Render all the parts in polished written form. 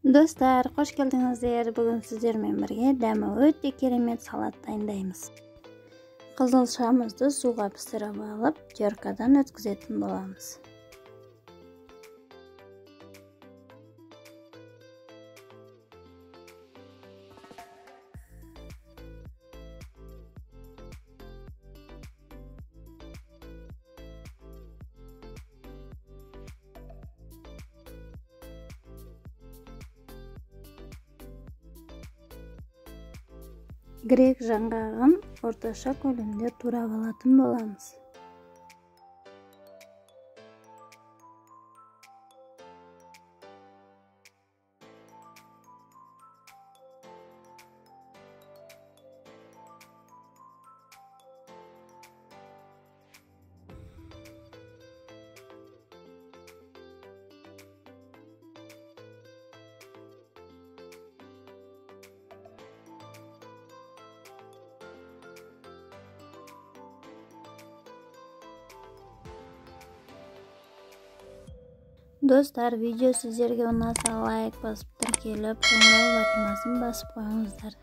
Достар, қош келдіңіздер. Бүгін сіздермен бірге дәмі өте керемет салат дайындаймыз. Қызылшамызды суға пісіріп алып, теркадан өткізетін боламыз. Грек жаңғағын орташа көлемде турап алатын боламыз. Достар, видео сіздерге ұнаса лайк басып, тіркеліп, қоңырау батырмасын басып қойыңыздар.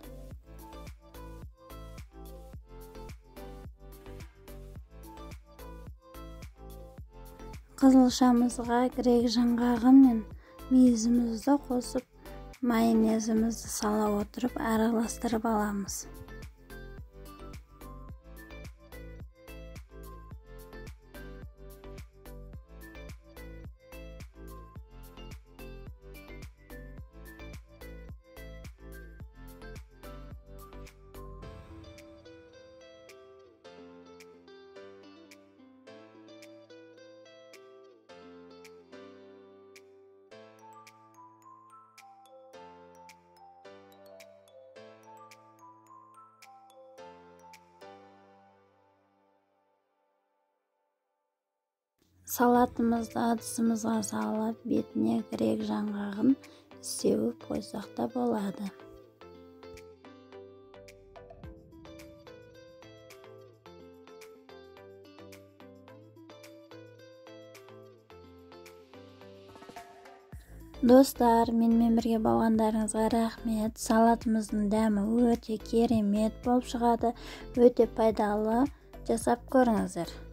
Қызылшамызға грек жаңғағы мен мейізімізді қосып, майонезімізді сала отырып араластырып аламыз. Салатымызды ыдысымызға салып, бетіне грек жаңғағын сеуіп қойсақ та болады. Достар, менімен бірге болғандарыңызға рахмет. Салатымыздың дәмі өте керемет болып шығады, өте пайдалы. Жасап көріңіздер.